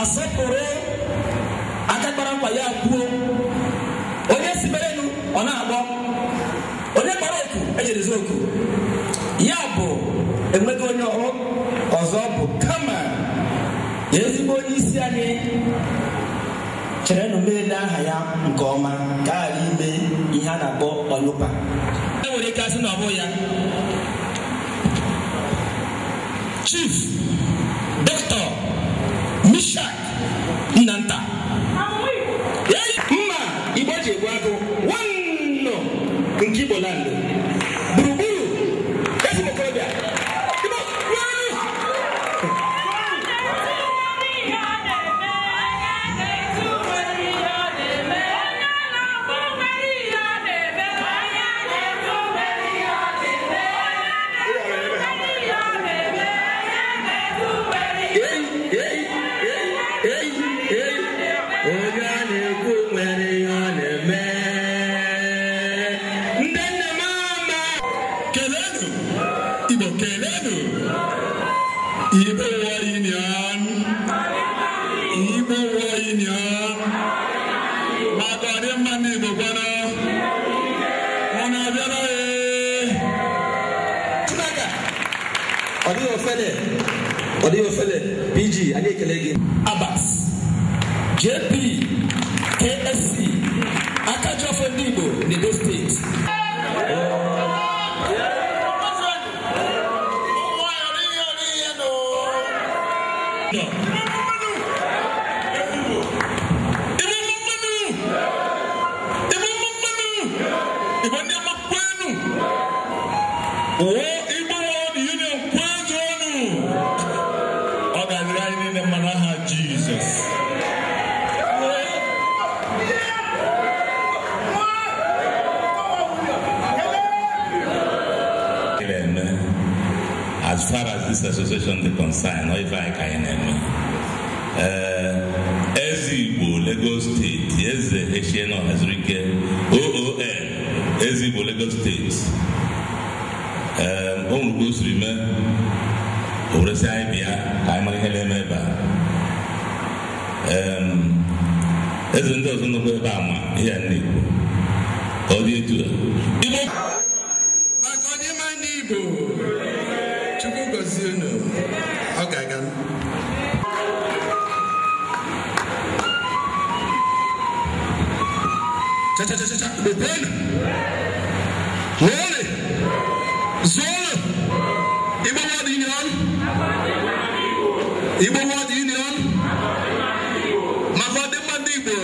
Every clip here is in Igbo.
Asọpụrụ aka kpara mkpa ya kwuo. Onye si merenu ọ na-agbọ. Onye kpara oku ejerezi oku. Ya bụ enweghị onye ọrụ ọzọ bụ kama ezigbo onye isi anyị cherenụ meele aha ya nke ọma ka a ghara ime ihe a na-akpọ ọlụpa. E nwere ike asị na ọ bụ ya. Chief Dr. Mishak Nnanta. Mma Igbo ji egbu agụ nwannu nke Igbo land gburugburu ezi okorobịa. Igbo kwenu! Ei, ei, ei, ei, ei, onye a na-ekwu nwere ihe ọ na-eme. Ndị nne m ama. Kelenu, Igbo kelenu, Igbo World Union, Igbo World Union, maka ọdịmma ndị Igbo kwanụ, unu abịala ee. Chinaka, ọ dịghị ofele, ọ dịghị ofele, PG, anyị ekele gị. Abbas, JP, KSC, Akajiọfọ ndị Igbo n'Edo steeti. Igbo mmanụ! Igbo mmanụ! Igbo ndị ọma kwenu! Igbo World Union kwezuonu! Ọ ga-adịrị anyị niile mma n'aha Jizọs. As far as this association is concerned, not if I can Eze Igbo Lagos State, Eze Eshieno Hazurike, OON, Eze Igbo Lagos State. O nwere ka o siri mee, o were sị anyị bịa ka anyị mara ihe na-eme ebe a. Eze ndị ọzọ nọkwa ebe a ma ihe a na-ekwu ka ọ dị etu a. Igbo maka ọdịmma ndị Igbo, Chukwu gọzie unu, ọ ga-aga. Cha cha cha cha cha, Igbo kwenu! Wole! Zụọnụ! Igbo World Union! Igbo World Union! Maka ọdịmma ndị Igbo!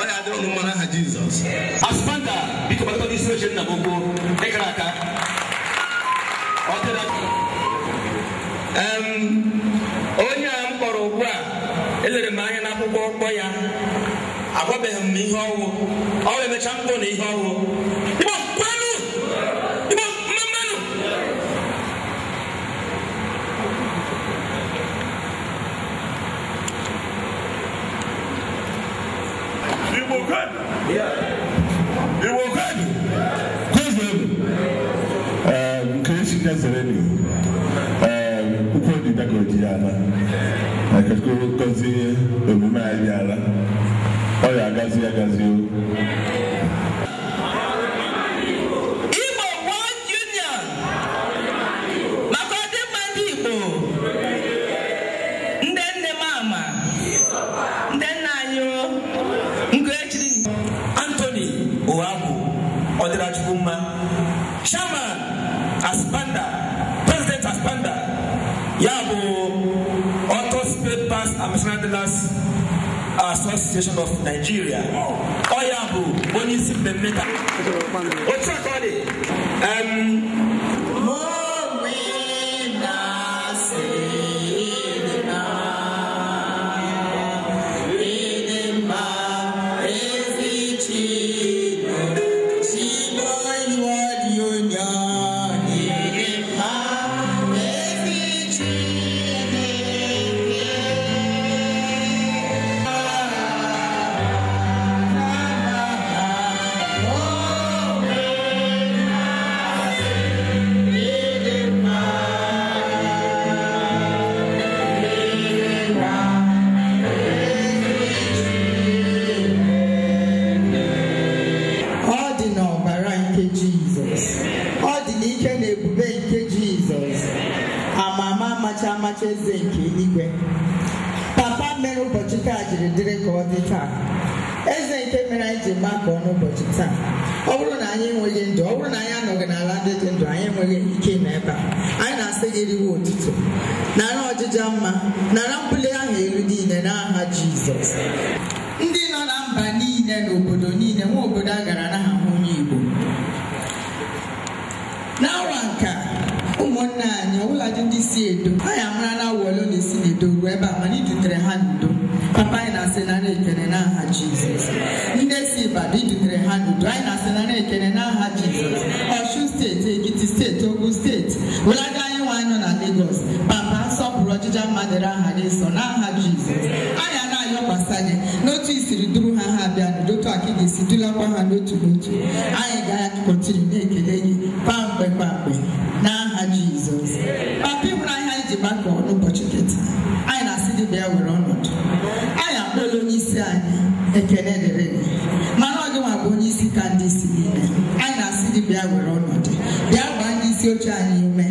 Ọ ya adịrị unu mma n'aha Jizọs. Aspanda, biko gbakọta n'isi oche nna m ukwu, ịkara aka. Ọ dịrị. Onye a m kpọrọ ugbu a, elere m anya n'akwụkwọ ọkpọ ya, agwabeghị m ihe ọwụ, ọ bụ emecha mkpụ na ihe ọwụ. Igbo kwenu! Igbo mmanụ! Igbo kwenu! Igbo kwenu! Kwezuonu! Nke esi nyezere ni ukwu odida ka oji ya ala. Ka Chukwu gọzie omume anyị bịara. Ọ ya agazi agazi o. Igbo World Union maka ọdịmma ndị Igbo, ndị nne m ama, ndị nna anyị o, nke echiri Anthony Ohabu, Ọdịrachukwu mma, Chairman Aspanda, President Aspanda, ya bụ Auto Spare Parts and Machinery Dealers Association of Nigeria. Ọ ya bụ onye isi mmemme taa. Otu a ka ọ dị. ọ dị taa. Eze nke mere anyị ji gbakọọ n'ụbọchị taa. Ọ bụrụ na anyị enweghị ndụ, ọ bụrụ na anyị anọghị n'ala ndị dị ndụ, anyị enweghị ike ịnọ ebe a. Anyị na-asị gị riwe otuto, nara ọjịja mma, nara mbuli aha elu niile n'aha Jizọs. Ndị nọ na mba niile na obodo niile, nwa obodo a gara anaghị ahụ onye Igbo. N'awa nke a, ụmụnne anyị ọbụladị ndị si Edo, anyị amara na awọlo na-esi n'Edo ruo ebe a, mana idutere ha n'udo. Papa, anyị na-asị nara ekele n'aha Jizọs. Ndị si Ibadan, idutere ha n'udo, anyị na-asị nara ekele n'aha Jizọs. Ọshun steeti, Ekiti steeti, Ogun steeti, wụladị anyị nwa anyị nọ na Lagos. Papa, nsọpụrụ ọjịja mmadụ aha gị nsọ n'aha Jizọs. Anyị na-ayọkwasa gị n'otu isiri duru ha ha bịa n'udo, otu aka ị ga-esi dulakwa ha n'otu n'otu. Anyị ga-akọtinu na-ekele gị kwamgbe kwamgbe n'aha Jizọs. Papa, ịhụrụ anyị anyị ji gbakọọ n'ụbọchị nkịta, anyị na-asị gị bịa were ọnọdụ. Anyị akpọla onye isi anyị, ekele dịrị gị, mana ọ gịnwa bụ onye isi ka ndị isi niile. Anyị na-asị gị bịa were ọnọdụ, bịa gbaa ndị isi oche anyị ume,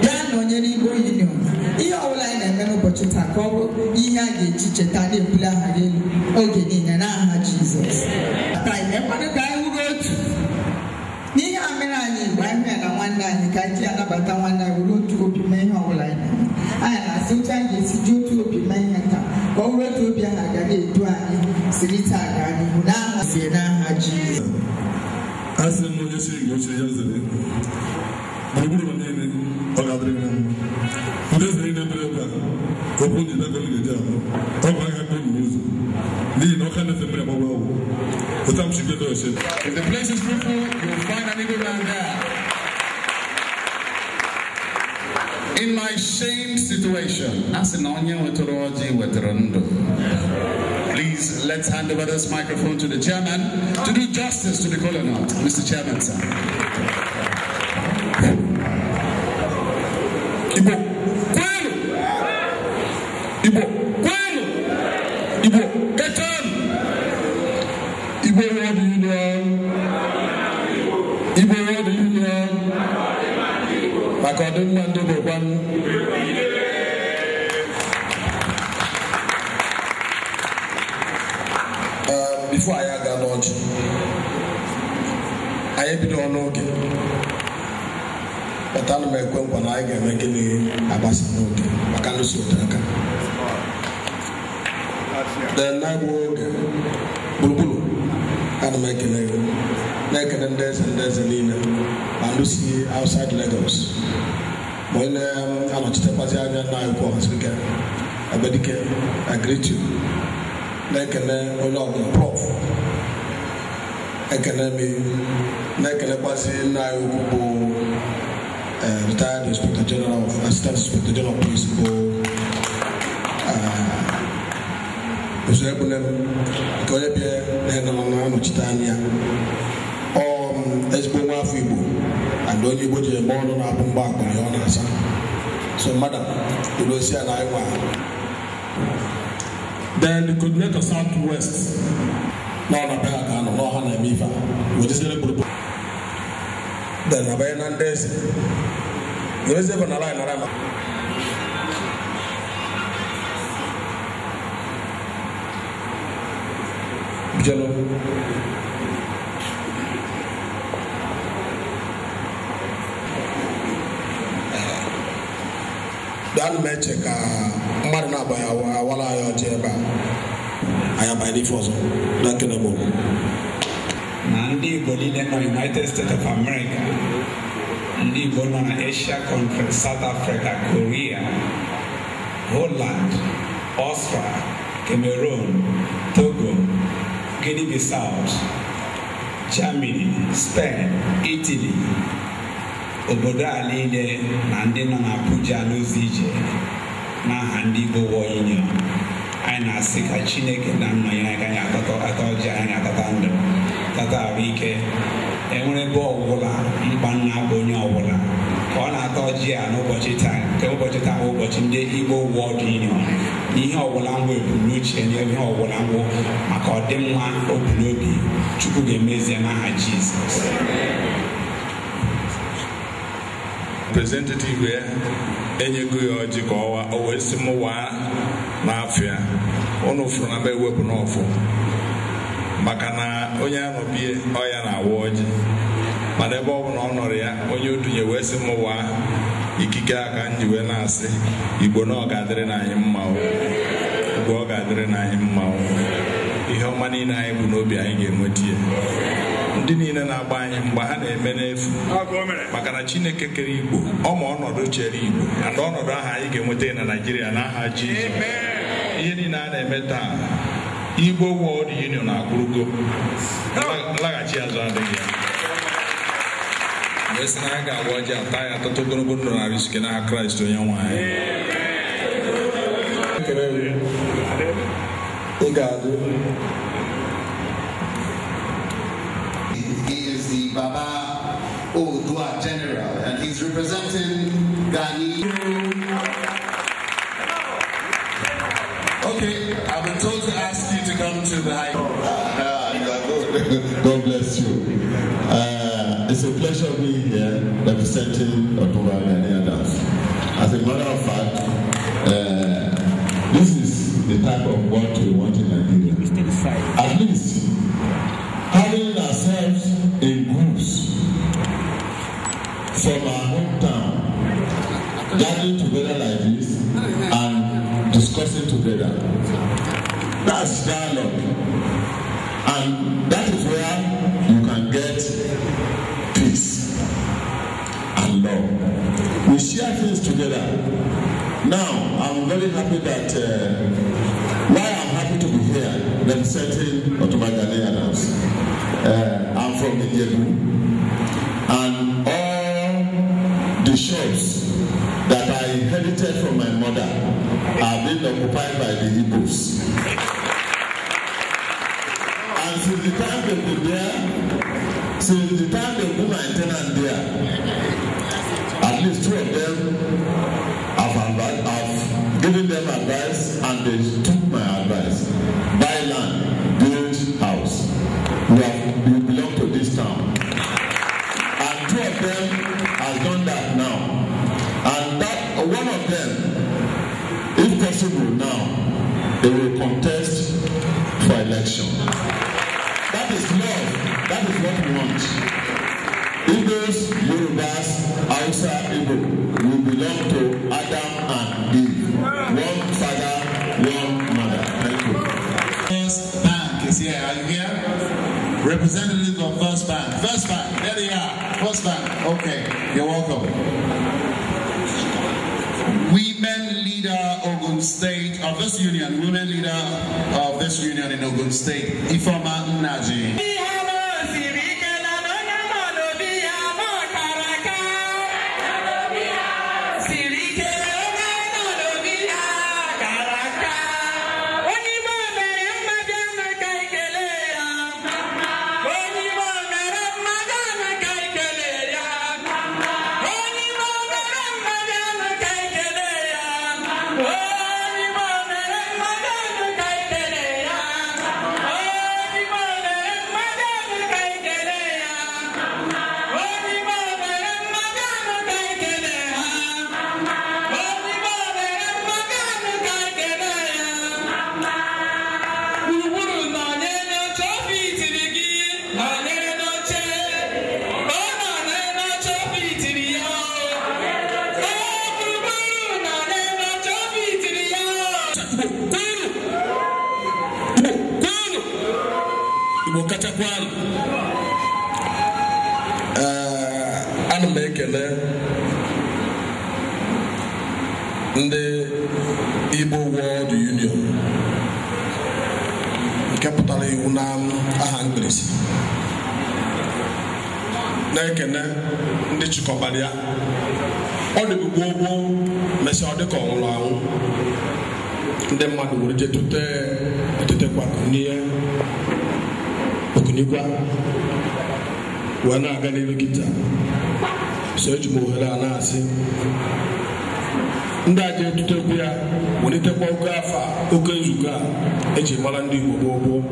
bịa nọnyere Igbo Union. Ihe ọbụla anyị na-eme n'ụbọchị taa ka ọ bụrụ ihe a ga-eji cheta na-ebuli aha gị elu oge niile n'aha Jizọs. Anyị ekwanụ ka anyị wuru otu n'ihe a mere anyị Igbo, anyị hụ ya na nwanne anyị, ka anyị ji anabata nwanne anyị, were otu obi mee ihe ọbụla anyị na-eme. Anyị na-asị otu anyị ga-esi ji otu obi mee ihe taa, ka ọ bụrụ otu obi ahụ ga na-edu anyị siri taa gaa n'ihu n'aha sie n'aha Jizọs. Asị m onye siri gị ochie ya zere gburugburu ụwa niile, ọ ga-adịrị gị na mma. Ndị eze niile bịara ebe a, okwu ndị dagon ga-eji ahụ ọ bụ aka kpee n'ụzọ, n'ihi na ọka na-efe mmiri agbagba awụ ụta m chigbe oche. If the place is fruitful, you will find an Igbo man there. In my shamed situation, asị na onye wetara ọjị wetara ndụ. Please, let's hand over this microphone to the chairman to do justice to the kola nut. Mr. Chairman, sir. Igbo kwenu! Igbo kwenu! Igbo kachanụ! Igbo World Union! Igbo World Union! Maka ọdịmma ndị Igbo kwanụ. Before anyị aga n'ọjị, anyị ebido n'oge, but ana m ekwe nkwa na anyị ga-eme gịnị agbasa n'oge maka nlụsi ote aka. Then na-egbu oge gburugburu, ana m ekele gị, na-ekele ndị eze niile ma ndị si outside Lagos, ma onye na-anọchitekwazi anya nna anyị ukwu Ọhazurike Ebedike, I greet you. Na-ekele onye ọbụla, prof ekele m, na-ekelekwazi nna anyị ukwu bụ retired Inspector General of Assistant Inspector General of Police bụ Osuebune m, nke onye bịa na na-anọchite anya ya. Ọ ezigbo nwa afọ Igbo and onye Igbo ji eme ọnụ na-abụ mgba akpara ya ọ na-asa. So madam, ilu osi ya na anyị nwa. Then the coordinator South West nọ na be ha ka anọ n'ọha na-eme ife a wejeziere gburugburu. Then abanye na ndị eze nyewezi ebe nara anyị nara ma bijelo. Ana m eche ka mmadụ na-abanye awara anyị ọjị ebe a, anyị abanye n'ife ọzọ na nkene m. Na ndị Igbo niile nọ United States of America, ndị Igbo nọ na Asia country, South Africa, Korea, Holland, Austria, Cameroon, Togo, Guinea-Bissau, Germany, Spain, Italy, obodo a niile na ndị nọ na Abuja n'ụzọ ije n'aha ndị Igbo World Union, anyị na-asị ka Chineke na nnọnyere anyị, ka anyị atata ọjị, anyị atata ndụ, tata arụ ike. Enwere ebe ọbụla mkpa nna bụ onye ọbụla ka ọ na-ata ọjị a n'ụbọchị taa, nke ụbọchị taa bụ ụbọchị ndị Igbo World Union. Ihe ọbụla ngwa ebumnuche na ihe ọbụla ngwụ maka ọdịmma obu n'obi, Chukwu ga-emezie n'aha Jizọs. Representative ya enyego ya ọjị ka ọwa o wee sị m waa n'afọ ya. Unu fụrụ na be ewepụ n'ọfụ maka na onye anọbie ọya na-awa ọjị mana ebe ọ bụ na ọ nọrọ ya onye odunye wee sị m waa ikike aka m ji wee na-asị Igbo na ọ ga-adịrị na anyị mma o. Igbo ọ ga-adịrị na anyị mma o. Ihe ọma niile anyị bụ n'obi anyị ga-enweta ya. Ndị niile na-agba anyị mgbe ha na-eme n'efu maka na Chineke kere Igbo ọ ma ọnọdụ chere Igbo and ọnọdụ ahụ anyị ga-enweta na Naịjirịa n'aha Jizọs. Ihe niile a na-eme taa Igbo World Union akwụrụgo nlaghachi azụ adịghị ya. Wee sị na anyị ga-agba ọjị ata ya atụtụ ogologo ndụ na arụ isi ike n'aha Kraịst onye nwe anyị. Ị ga-adị. He is the Baba Odua General, and he's representing Gani. Okay, I've been told to ask you to come to the high. God bless you. It's a pleasure being here representing Otunba Gani Adams. As a matter of fact, this is the type of what we want in Nigeria. At least, having ourselves in groups from our hometown, gathering together like this and discussing together. That's dialogue. And that is where you can get peace and love. We share things together. Now, I'm very happy that, why I'm happy to be here representing Otunba Gani Adams. I'm from Ijebu, and all the shops that I inherited from my mother are being occupied by the Igbos. And since the time they've been there, since the time they've been my tenant there, at least two of them I've given them advice, and they took my advice. Buy land, build house. We belong to this town. And two of them has done that now. And that one of them, if possible now, they will contest for election. That is love. That is what we want. Igbos, Yorubas, Hausa, Igbo, we belong to Adam and Eve. One father, one mother. Thank you. First Bank is here. Are you here? Representatives of First Bank. First Bank, there they are. First Bank. Okay, you're welcome. Women leader Ogun State of this union, women leader of this union in Ogun State, Ifeoma Nnaji. Ana m ekele ndị Igbo World Union nke pụtara iwu na aha mkpirisi, na-ekene ndị chịkọbara ya. Ọ dịbụ gboo gboo mesịa ọ dịka ọ nwụrụ anwụ, ndị mmadụ were jee tute etetekwa n'ihe okunigwa wee na-aga n'ilu kịta. So eji m ohere a na-asị ndị aja etutekwu ya welitekwa oke afọ a, oke nzukọ a eji mara ndị Igbo gboo gboo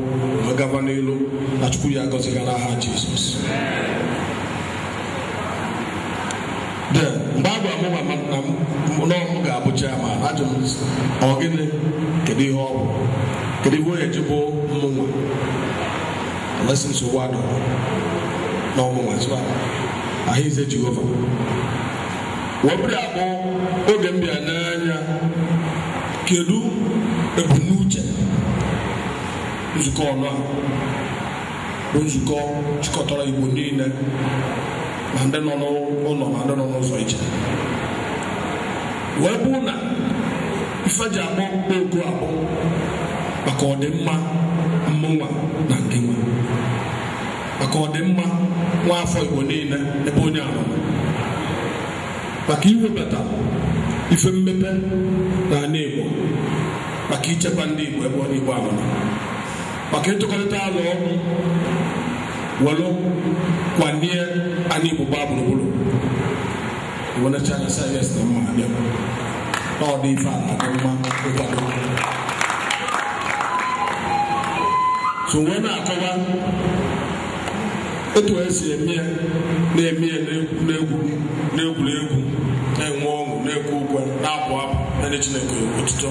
wee gaba n'elu na Chukwu ya agọziga n'aha Jizọs. Then mgbe a gwara m na m ga-abụ chairman, ajụ m ọ gịnị, kedu ihe ọ bụ, kedu ihe onye ji bụ mmụnwa lesị nsogbu adọ na ọmụnwa zụa ahụize Jehova. Wepụrụ akpọ oge m bịa n'anya, kedu ebumnuche nzukọ ọnụ a bụ nzukọ chịkọtara Igbo niile, ma ndị nọ n'ụlọ ma ndị nọ n'ụzọ iche, wee bụ na ife ji akpọ oku akpọ maka ọdịmma mmụnwa na nke nwa, maka ọdịmma nwa afọ Igbo niile ebe onye ahụ, maka iwebata ife mmepe n'ala Igbo, maka ichekwa ndị Igbo ebe onye Igbo ahụ, maka ịtụkọrịta alụ ọgwụ welu kwalie ala Igbo gbaa gburugburu. Iwenecha sayensị na mma abịa na ọ dị ife a na-adị mma ịkwado. So wee na-akọwa etu esi eme ya, na-eme ya n'egwuregwu, na-enwe ọṅụ, na-ekwu ukwe, na-abụ abụ, na-enye Chineke otuto.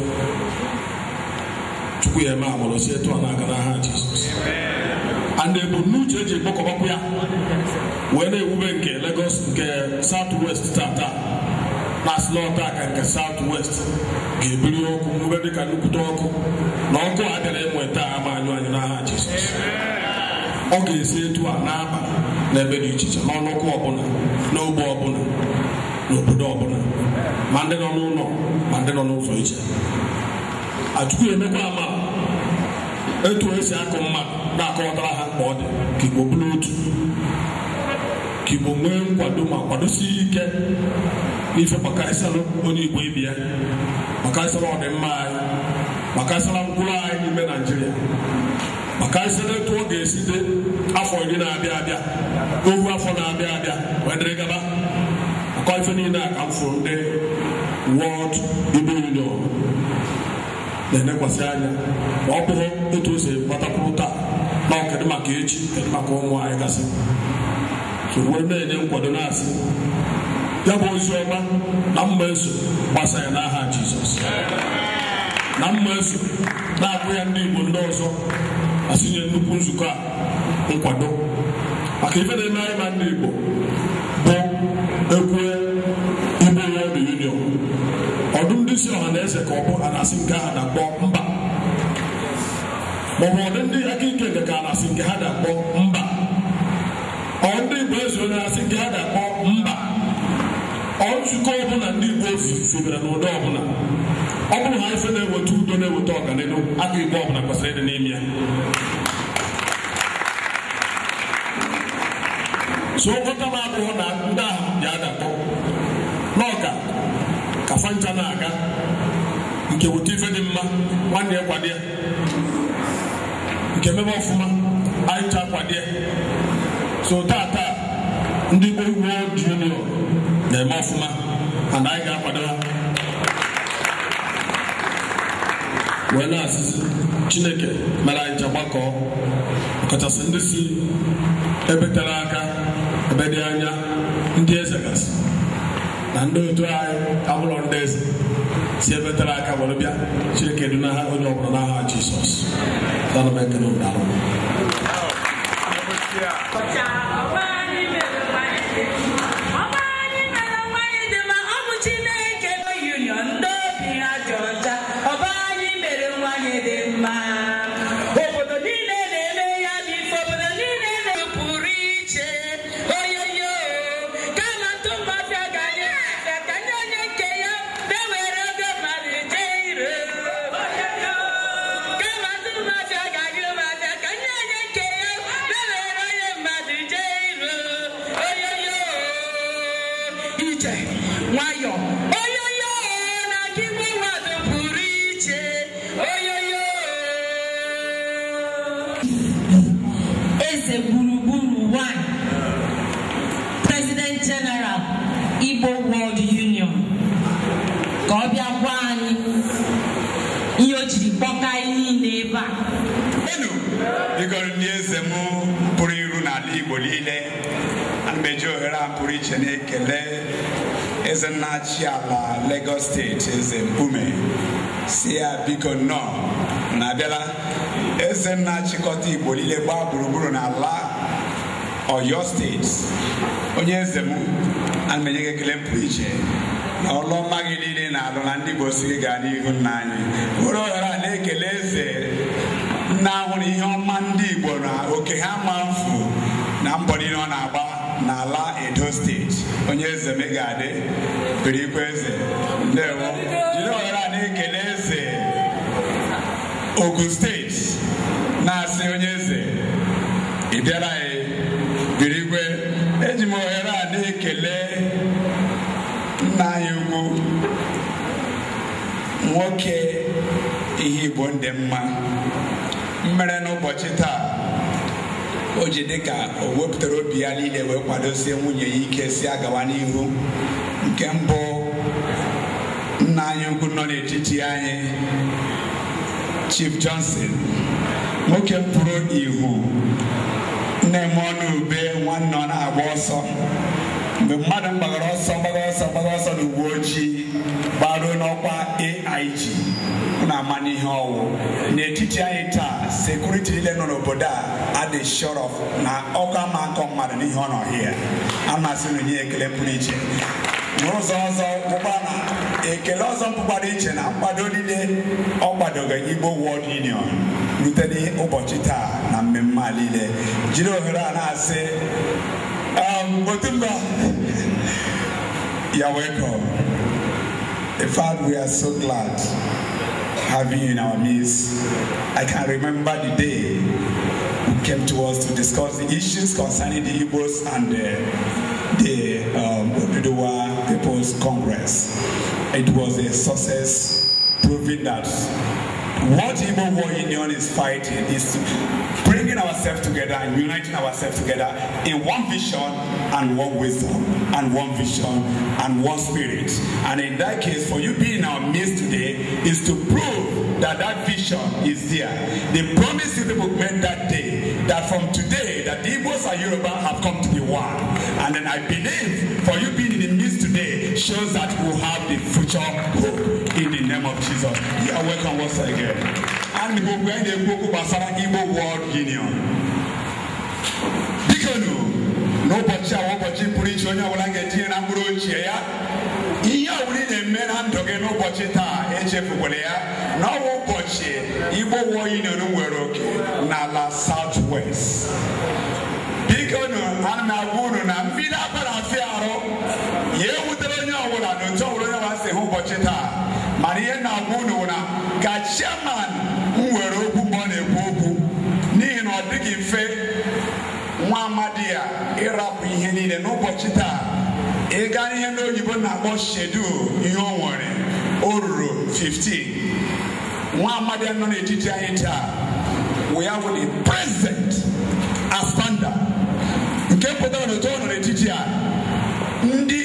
Chukwu ya eme amara si etu a na-aga n'aha Jizọs. And ebumnuche eji kpọkọbapụ ya wee na-ewube nke Lagos nke South West tata na asịlọta ka nke South West ga-ebiri ọkụ nwube dịka nnukwute ọkụ, na ọkụ a bịara ịmụ taa ama anyụ anyị n'aha Jizọs. Ọ ga-esi etu a na-aba n'ebe dị iche iche, n'ọnụọkụ ọbụla, n'ogbe ọbụla, n'obodo ọbụla, ma ndị nọ n'ụlọ ma ndị nọ n'ụzọ iche. Achukwu emekwa ama etu esi akụ mmadụ na-akọwatara ha mkpa ọ dị ka Igbo bụrụ otu, ka Igbo nwee nkwado ma kwadosie ike n'ife gbakarịsịrị onye Igbo ibe ya, gbakarịsịrị ọdịmma anyị, gbakarịsịrị mkpụrụ anyị n'ime Naịjirịa, gbakarịsịrị etu ọ ga-esi dị afọ 10 na-abịa abịa, ohu afọ na-abịa abịa wee dịrị gaba. Akọ ife niile a ka m fụrụ ndị World Igbo Union na-enekwasị anya, ma ọ bụrụ etu o si gbatakwuru taa na kedu maka echi, kedu maka ụmụ anyị gasị. So wee na-enye nkwado na-asị ya bụ ozi ọma na mma eso gbasa ya n'aha Jizọs, na mma eso na-akwụ ya ndị Igbo ndị ọzọ asịnye nnukwu nzukọ a nkwado, maka ife na-eme anyị ma ndị Igbo bụ ekwe Igbo World Union. Ọdụ ndị si ọha na eze ka ọ bụ a na-asị nke ha na-akpọ mba, maọbụ ọdụ ndị aka ike nke ka a na-asị nke ha na-akpọ mba, ọ ndị Igbo eze onye asị nke ha na-akpọ mba. Ọ nzukọ ọbụla ndị Igbo fibere n'ụdị ọbụla, ọ bụrụ ha ife na-eweta udo na-eweta ọganihu, aka Igbo ọbụla kwesịrị ịdị n'ime ya. So nghọta m abụghị na ndị ahụ ji adakpọ n'ọka ka fancha na-aga nke weta ife dị mma nwanne ya kwado ya, nke mebe ọfụma anyị ncha kwado ya. So tata ndị Igbo World Union na-eme ọfụma and anyị ga-akwado ha wee na-asịsị Chineke mere anyị ncha gbakọọ, ọkachasị ndị si ebe tere aka, ebe dị anya, ndị eze gasị na ndị otu anyị abụrọ ndị eze si ebe tere aka were bịa. Chineke du na ha onye ọbụla n'aha Jizọs. Ana m ekele unu, daalụ. Eze Gburugburu 1, President General Igbo World Union, ka ọ bịa gwa anyị ihe o jiri kpọka anyị niile ebe a. Enu bikọrọ ndị eze m pụrụ iru n'ala Igbo niile, ana m Emeji ohere a pụrụ iche na-ekele eze nna-achị ala Lagos Steeti, Eze Mkpume, si ya biko nnọọ na-abịala. Eze nna-achịkọta Igbo niile gbaa gburugburu n'ala Oyo Steeti, onye eze m, ana m enye gị ekele pụrụ iche na ọlụ ọma gị niile na-alụ na ndị Igbo si gị gaa n'ihu. Nna anyị, were ohere a na-ekele eze nna ahụrụ ihe ọma ndị Igbo na oke ha ma mfu na mbọ niile ọ na-agba n'ala Edo Steeti. Onye eze m, ga-adị birikwa eze, ndewo. Jiri ohere a na-ekele eze Ogun Steeti, na-asị onye eze ị bịara anyị, birikwe. Eji m ohere a na-ekele nna anyị ukwu, nwoke ihe Igbo ndị mma mmere n'ụbọchị taa o ji dị ka o wepụtara obi ya niile wee kwadosie nwunye ya ike si agawa n'ihu. Nke mbụ, nna anyị ukwu nọ n'etiti anyị, Chief Johnson, nwoke pụrụ ihu na-eme ọnụ ube nwanne, ọ na-agba ọsọ mgbe mmadụ gbagara ọsọ, gbagara ọsọ, gbagara ọsọ n'uwe ojii, gbaruo n'ọkwa AIG na-ama n'ihe ọwụ n'etiti anyị taa. Security niile nọ n'obodo a adị sure of na ọkụ ama akọ mmadụ n'ihe ọ nọ hie. A na-asị na onye ekele pụrụ iche n'ụzọ ọzọ bụkwa na ekele ọzọ pụkwara iche na nkwado niile ọ kwadogo Igbo World Union rute n'ụbọchị taa na mmemme a niile. Jiri ohere a na-asị Otumba, you're welcome. In fact, we are so glad having you in our midst. I can remember the day you came to us to discuss the issues concerning the Igbos and the Oduduwa People's Congress. It was a success, proving that what Igbo World Union is fighting is bringing ourselves together and uniting ourselves together in one vision and one wisdom and one vision and one spirit. And in that case, for you being in our midst today is to prove that that vision is there. The promise you people made that day, that from today, that the Igbos and Yoruba have come to be one. And then I believe for you being in the midst today shows that we have the future hope in the name of Jesus. You are welcome once again. And gbogbo anyị na-ekwu okwu gbasara Igbo World Union. Biko nụ, n'ụbọchị a, ụbọchị pụrụ iche, onye ọbụla ga-etinye na mkpụrụ ochie ya ihe ọbụla ị na-eme na ndụ gị n'ụbọchị taa, echefukwala ya na ọ bụ ụbọchị Igbo World Union nwere oke n'ala South West. Biko nụ, ana m agwa unu na mmiri agbara afịa arụ ya ewutere onye ọbụla na otu ọbụla onye ọbụla si hụ ụbọchị taa, mana ihe na-agwa unu bụ na ka chairman m nwere okwu mgbe ọ na-ekwu okwu, n'ihi na ọ dịghị mfe nwa amadi ya ịrapụ ihe niile n'ụbọchị taa ịga n'ihe ndị oyibo na-akpọ schedule. Ihe o nwere o ruru 15. Nwa amadi ya nọ n'etiti anyị taa wụ ya bụ the president ASPAMDA, nke pụtara na otu ọ nọ n'etiti a, ndị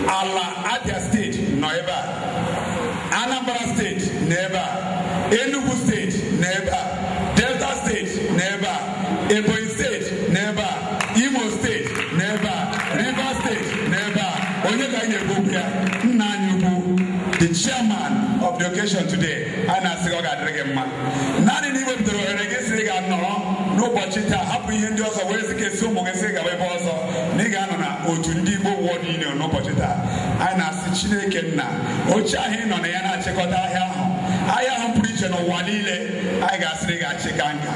ala Abia Steeti nọ ebe a, Anambra Steeti nọ ebe a, Enugu Steeti nọ ebe a, Delta Steeti nọ ebe a, Ebonyi Steeti nọ ebe a, Imo Steeti nọ ebe a, Rivers Steeti nọ ebe a. Onye ka anyị na-ekwu okwu ya? Nna anyị ukwu, the chairman of the occasion today. A na-asị gị ọ ga-adịrị gị mma. Naanị na iwepụtara ohere gị sị ga-anọrọ n'ụbọchị taa, hapụ ihe ndị ọzọ wee zikesi ụmụ gị sị gaba ebe ọzọ na ị ga-anọ na otu ndị Igbo World Union n'ụbọchị taa. Anyị na-asị Chineke nna oche ahụ ị nọ na ya na-achịkọta ahịa ahụ, ahịa ahụ pụrụ iche n'ụwa niile, anyị ga-asịrị ga-achị ka nka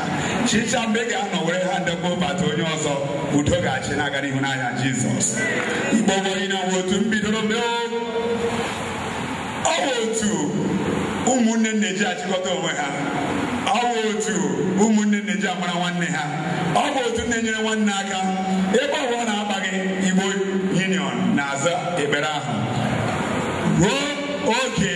chicha. Mgbe ị ga-anọ were ha ndekwa bata onye ọzọ, udo ga-achị na-aga n'ihu n'anya Jizọs. Igbo World Union bụ otu mbidoro mee, ọ bụ otu ụmụnne na-eji achịkọta onwe ha, ọ bụ otu ụmụnne na-eji amara nwanne ha, ọ bụ otu na-enyere nwanne aka. Ebe ọ bụla na-akpa gị, Igbo Union na-aza ekpere ahụ. Ruo oge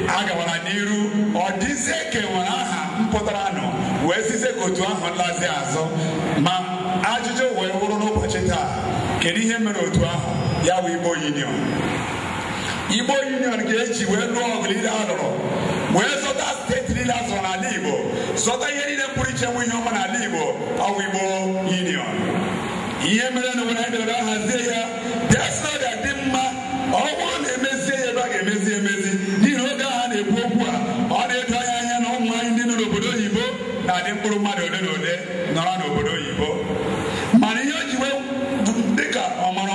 a gawara n'iru, ọ dịzie ka enwere aha mpụtara nọ wee sizie ka otu ahụ nlazi azụ. Ma ajụjụ wee wụrụ n'ụbọchị taa, kedu ihe mere otu ahụ ya bụ Igbo Union? Igbo Union ga-eji wee lụọ ọgụ niile a lụrụ wee zọta steeti niile a zụrụ n'ala Igbo, zọta ihe niile pụrụ iche nwe ihe ọma n'ala Igbo, ọ bụ Igbo Union. Ihe mere na nwere anyị bịara hazie nọrọ n'obodo oyibo. Mana ihe o ji wee dịka ọmara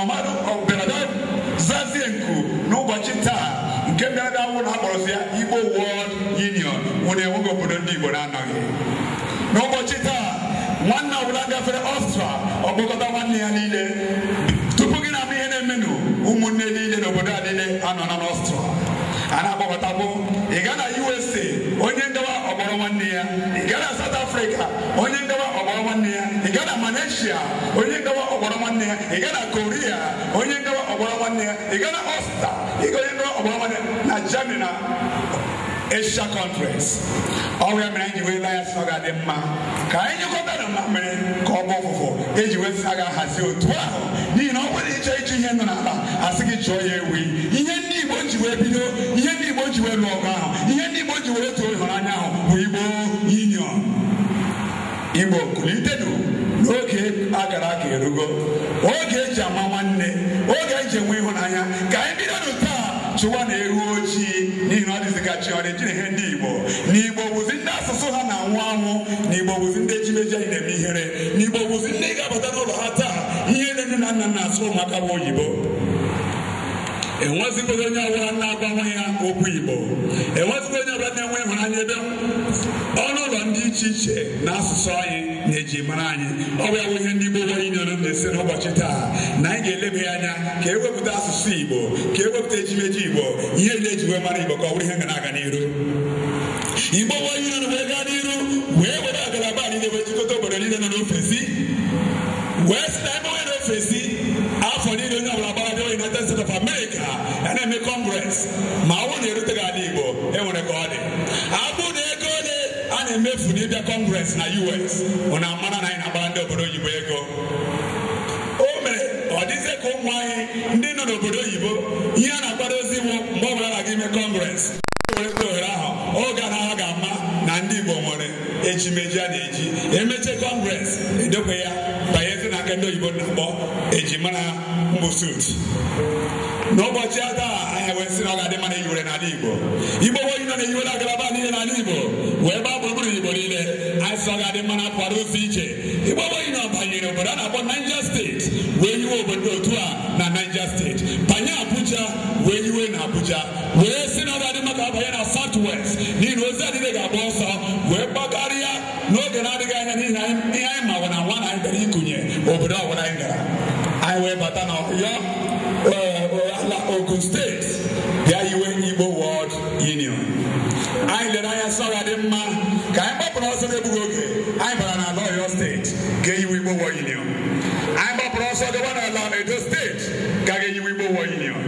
ọbịara zazie nku n'ụbọchị taa nke bịara bịa wụ na akpọrọsị ya Igbo World Union wụ na enweghị obodo ndị Igbo na-anọghị. N'ụbọchị taa nwanne ọbụla gafere Ọstra ọkpọkọta nwanne ya niile tupu gị na-ama ihe na-emenụ ụmụnne niile n'obodo a niile anọ na Ọstra a na-akpọkọtabụ. Ị gaa na USA onye ngawa ọgbọrọ nwanne ya, ị gaa na South Africa onye ngawa ọgbọrọ nwanne ya, ị gaa na Malaysia onye ngawa ọgbọrọ nwanne ya, ị gaa na Korea onye ngawa ọgbọrọ nwanne ya, ị gaa na Ọstra ị gaa onye ngawa ọgbọrọ nwanne ya, na Germany na Asia countries. Ọ ya mere anyị ji wee laa ya sị ọ ga-adị mma ka anyị nyekọta na mmamịrị ka ọ bụ ọfụfụ eji wee sị a ga-ahazi otu ahụ, n'ihi na ọ bụrụ ịchọ ịchọ ihe nọ n'ala asị gị chọọ ya ewi. Ihe ndị Igbo ji wee bido, ihe ndị Igbo ji wee lụọ ọgụ ahụ, ihe ndị Igbo ji wee too ịhụnanya ahụ bụ Igbo Union. Igbo kulitenụ n'oge akara aka erugo, oge eji ama nwanne, oge eji enwe ịhụnanya. Ka anyị bido taa chụwa na ewu ojii, n'ihi na ọ dịzị ka chi ọ na-eji ihe ndị Igbo. Na Igbo bụzi ndị asụsụ ha na-anwụ anwụ, na Igbo bụzi ndị ejimeji anyị na-eme ihere, na Igbo bụzi ndị ga-abata n'ụlọ ha taa ihe nne na nna na-asụ ụmụaka bụ oyibo. Enwezikwa onye ọbụla na-agwa nwa ya okwu Igbo, enwezikwa onye ọbụla na-enwe ịhụnanya ebe ọnụ ụlọ ndị iche iche na asụsụ anyị na-eji mara anyị. Ọ bụ ya bụ ihe ndị Igbo World Union na-esi n'ụbọchị taa na anyị ga-eleba ya anya ka e wepụta asụsụ Igbo, ka e wepụta ejimeji Igbo, ihe niile eji wee mara Igbo ka ọ bụrụ ihe ga na-aga n'iru. Igbo World Union wee gaa n'iru wee were agalaba niile wee jikọta obodo niile nọ n'ofesi wee sị na ebe onye n'ofesi afọ niile onye ọbụla gbara bịa United States of America ya na-eme Congress, ma ọ bụrụ na eruteghị ala Igbo enwere ka ọ dị. Abụ na ego ole a na-emefu n'ịbịa Congress na US bụ na mara na anyị na-agbara ndị obodo oyibo ego. O mere ọ dịzie ka ụmụ anyị ndị nọ n'obodo oyibo ihe a na-akwado ozi bụ mgbe ọbụla na-aga ime Congress were ohere ahụ oge a na-agha ga-ama na ndị Igbo nwere ejimeji a na-eji emeche Congress edokwe ya banyezi na aka ndị oyibo na-akpọ ejimara mbụ suit. N'ụbọchị taa anyị wee sị na ọ ga-adị mma na eyiwere n'ala Igbo. Igbo World Union na-eyiwere agalaba niile n'ala Igbo wee gbaa gburugburu Igbo niile. Anyị sị ọ ga-adị mma na akwara ụzọ iche. Igbo World Union banyere obodo a na-akpọ Niger Steeti wee yiwe obodo otu a na Niger Steeti, banye Abuja wee yiwe na Abuja, wee sị na ọ ga-adị mma ka abanye na South West n'ihi na ozi adịghị ga-agba ọsọ wee gbakarịa n'oge na-adịghị anya, n'ihi na ihe anyị ma bụ na nwa na anyị bịara ikunye obodo ọbụla anyị gara. Anyị wee bata na Ọyọ ala Ogun Steeti bịa yiwe Igbo World Union. Anyị lere anya sị ọ ga-adị mma ka anyị gbapụrụ ọsọ n'egbughị oge anyị bara n'ala Ọyọ Steeti ga-eyiwe Igbo World Union. Anyị gbapụrụ ọsọ gawa n'ala Edo Steeti ga ga-eyiwe Igbo World Union.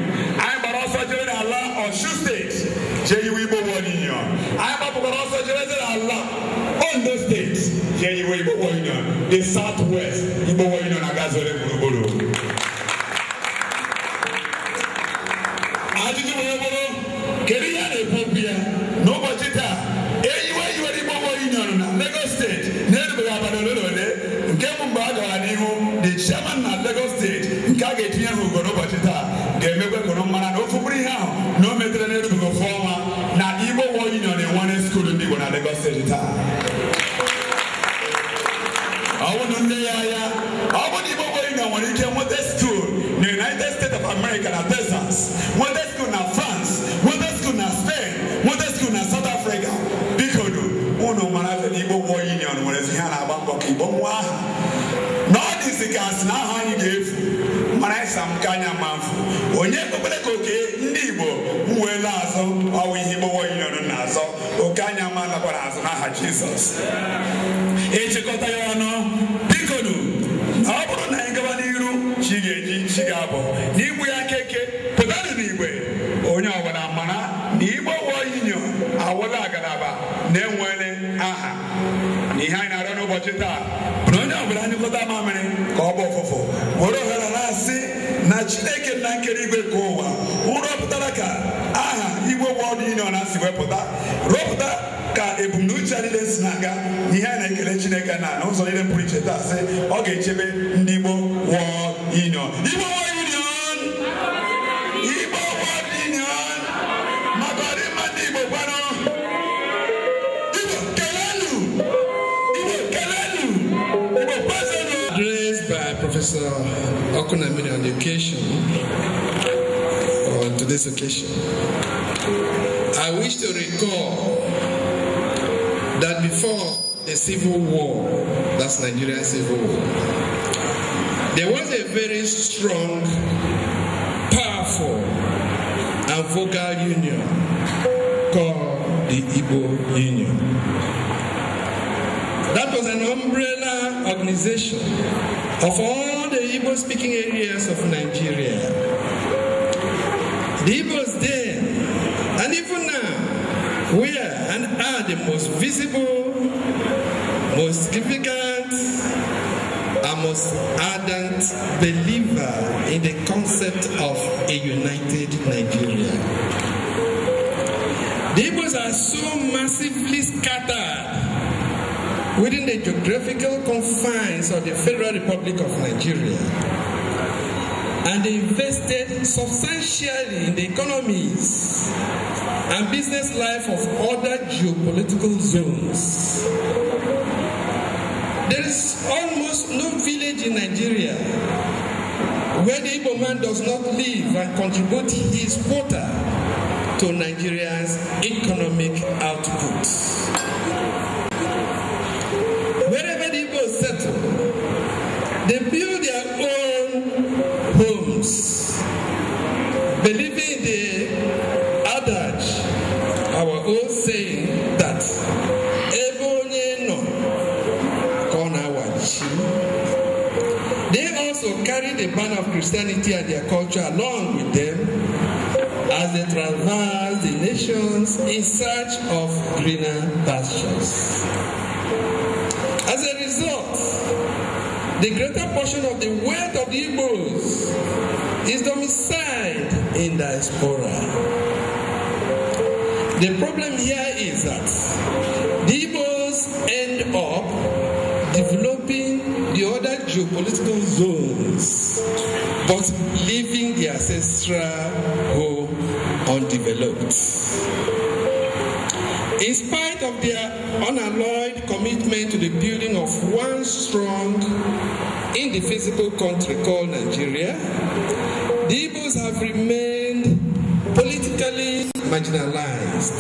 Anyị gbara ọsọ jere n'ala Ọshun Steeti jee yiwe Igbo World Union. Anyị gbapụkwara ọsọ jere n'ala Ondo Steeti jee yiwe Igbo World Union. The South West Igbo World Union agazore gburugburu. Ajụjụ wee bụrụ kedu ihe a na-ekwu okwu ya n'ụbọchị taa? Eyiwe yiwere Igbo World Union na Lagos Steeti na-erubeghị abalị ole na ole nke bụ mgbe a gara n'ihu the chairman na Lagos Steeti nke a ga-etinye ha ugo n'ụbọchị taa ga-emekwe kụrụ mmara na ofu mkpụrụ ihe ahụ na o metere na-erubeghị ofu ọnwa na Igbo World Union enwere skuulu ndị Igbo na Lagos Steeti taa. Ọ bụrụ nne ya ya ọ bụrụ na Igbo World Union nwere ike nweta skuul na United States of America na Texas, nweta skuul na France, nweta skuul na Spain, nweta skuul na South Africa, biko unu mara na Igbo World Union nwere ihe a na-agba mbọ ka Igbo nwa aha na ọ dịzi ka asị na aha anyị ga-efu mara ịsa m ka anya ma mfu onye kwekwere ka oke ndị Igbo m wee laa azụ ọwụ ihe Igbo World Union na-azọ oke anya ma lakwara azụ n'aha Jizọs. Ịchịkọta ya ọnụ biko nu na ọ bụrụ na anyị gaba n'iru chi ga-eji chi ga-abọ n'igbu ya keke pụtanụ n'igwe onye ọbụla mara na Igbo World Union awụla agalaba na-enwere aha. Na ihe anyị na-arịọ n'ụbọchị taa bụ na onye ọbụla nyụkọta mamịrị ka ọ bụ ọfụfụ were ohere na-asị na Chineke nna nkere igwe nke ụwa nrọpụtara ka aha Igbo World Union a si wepụta rọpụta ka ebumnuche niile si na-aga. Ihe a na-ekele Chineke na n'ụzọ niile pụrụ iche taa sị ọ ga-echebe ndị Igbo World Union. Igbo World Union! Igbo World Union! Maka ọdịmma ndị Igbo gwanụ! Igbo kelenu! Igbo kelenu! Addressed by Professor Okunamiri on the occasion, on today's occasion, I wish to recall that before the Civil War, that's Nigerian Civil War, there was a very strong, powerful, and vocal union called the Igbo Union. That was an umbrella organization of all the Igbo-speaking areas of Nigeria. The Igbos then, and even now, we are and are the most visible, most significant, and most ardent believer in the concept of a united Nigeria. The Igbos are so massively scattered within the geographical confines of the Federal Republic of Nigeria, and they invested substantially in the economies and business life of other geopolitical zones. There is almost no village in Nigeria where the Igbo man does not live and contribute his quota to Nigeria's economic output. Wherever the Igbos settle, they build their own homes, believing the adage, our old saying that "Ebe onye nọ ka ọ na-awachi." They also carry the banner of Christianity and their culture along with them as they traverse the nations in search of greener pastures. As a result, the greater portion of the wealth of the Igbos is domiciled in diaspora. The problem here is that the Igbos end up developing the other geopolitical zones, but leaving the ancestral home undeveloped. In spite of their unalloyed commitment to the building of one strong, indefeasible country called Nigeria, the Igbos have remained politically marginalized.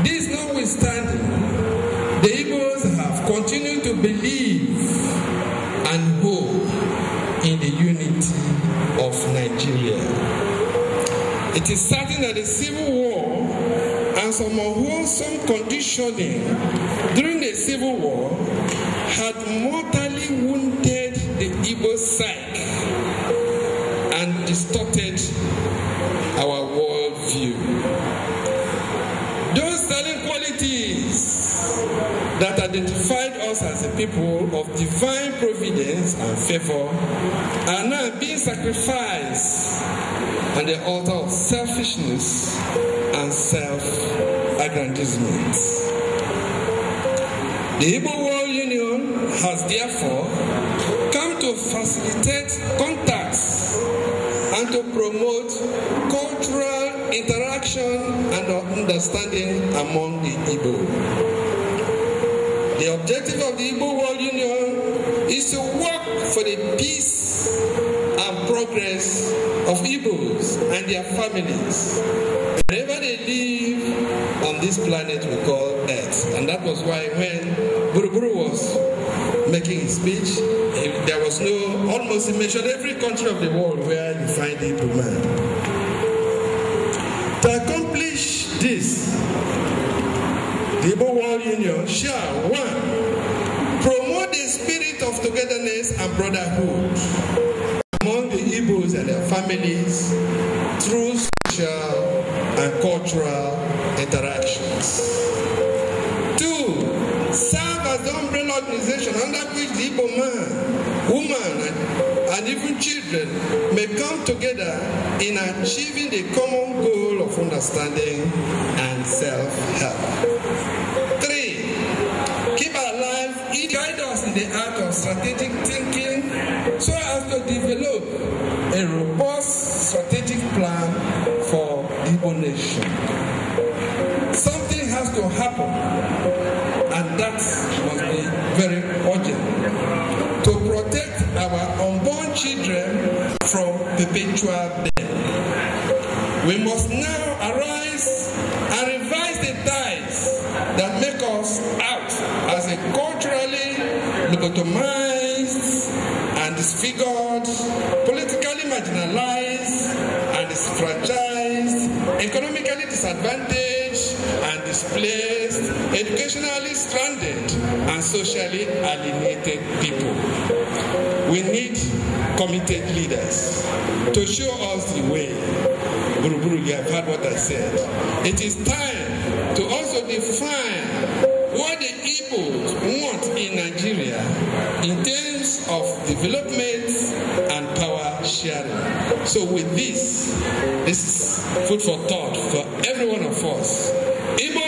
This notwithstanding, the Igbos have continued to believe and hope in the unity of Nigeria. It is certain that the Civil War and some unwholesome conditioning during the Civil War had mortally wounded the Igbo psyche and distorted our worldview. Those sterling qualities that identified us as a people of divine providence and favor are now being sacrificed on the altar of selfishness and self-aggrandizement. The Igbo World Union has therefore come to facilitate contacts and to promote cultural interaction and understanding among the Igbo. The objective of the Igbo World Union is to work for the peace and progress of Igbos and their families wherever they live on this planet we call Earth. And that was why when Buruburu was making his speech, there was no, almost he mentioned every country of the world where you find the Igbo man. To accomplish this, the Igbo World Union shall, 1, promote the spirit of togetherness and brotherhood among the Igbos and their families through social and cultural interactions. 2, serve as the umbrella organization under which the Igbo man, woman, and even children may come together in achieving the common goal of understanding and self-help. 3, keep alive, guide us in the art of strategic thinking so as to develop a robust strategic plan for the Igbo nation. Something has to happen, and that must be very urgent to protect our unborn children from perpetual death. We must now arise and revise the ties that make us out as a culturally lobotomized and disfigured, politically marginalized and disfranchised, economically disadvantaged and displaced, educationally stranded, and socially alienated people. We need committed leaders to show us the way. Buruburu, you have heard what I said. It is time to also define what the Igbos want in Nigeria in terms of development and power sharing. So with this, this is food for thought for every one of us. Igbo